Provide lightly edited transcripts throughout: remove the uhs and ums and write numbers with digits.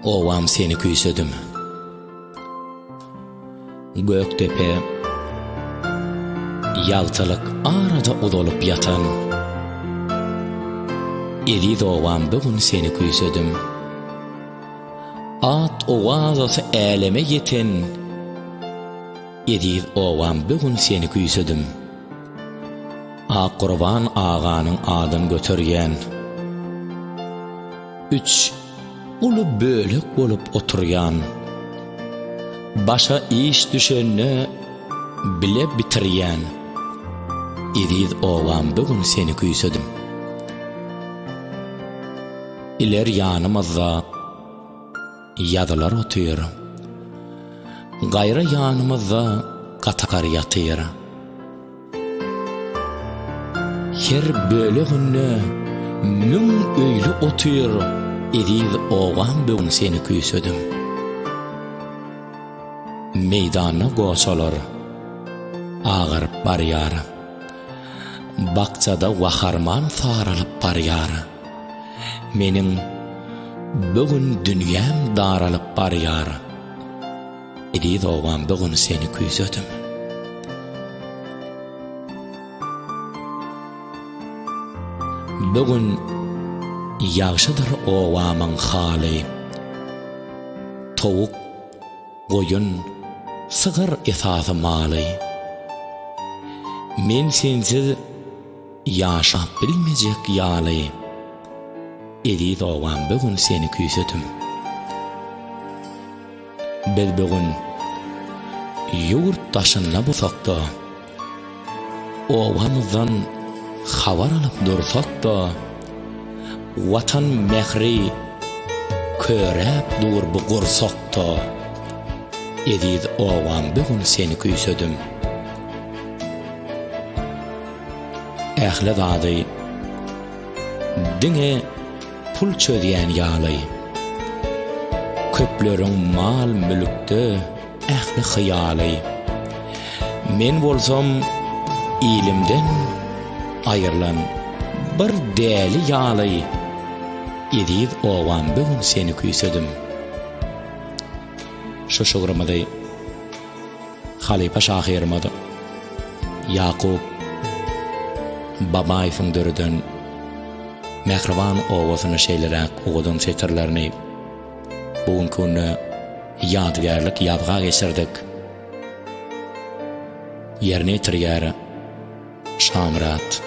Obam seni küýsedim. Gökdepe Ýagtylyk arada uzalyp ýatan Eziz obam bu gün seni küýsedim. At owazasy äleme ýeten Eziz obam bu gün seni küýsedim. Akgurban aganyň adyn göterýän Üç uly bölek bolup oturýan. Başa iş düşende bile bitirýän. Eziz obam bu gün seni küýsedim. Iler ýanymyzda ýazylar otyr. Gaýra ýanymyzda gatakar ýatyr. Her böleginde müň öýli otyr Eziz obam bu gün seni küýsedim. Meýdanda goçalar agaryp barýar. Bakjada waharman saralyp barýar. Meniň bu gün dünýäm daralyp barýar. Eziz obam bu gün seni küýsedim. Bu gün ýagşydyr obamyň haly. Towuk, goýun, sygyr esasy maly. Men sensiz Ýaşap bilmejek ýaly Eziz obam bu gün seni küýsedim. Biz bu gün ýurt daşynda bolsak-da, obamyzdan habar alyp dursak-da, Watan mähri köräp dur bu gursakda, Eziz obam bu gün seni küýsedim. Ähli zady diňe pul çözýän ýaly. Köpleriň mal-mülkde ähli hyýaly. Men bolsam ilimden aýrylan bir däli ýaly Eziz obam bu gün seni küýsedim. Şu şygrymyzy Halypa şahyrymyz Ýakup Babaýewiň döreden Mähriban obasyna şeýleräk owadan setirlerini bu günki günde ýadygärlik ýazga geçirdik. Ýerine ýetirýär Şamyrat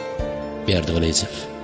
Berdigylyjow.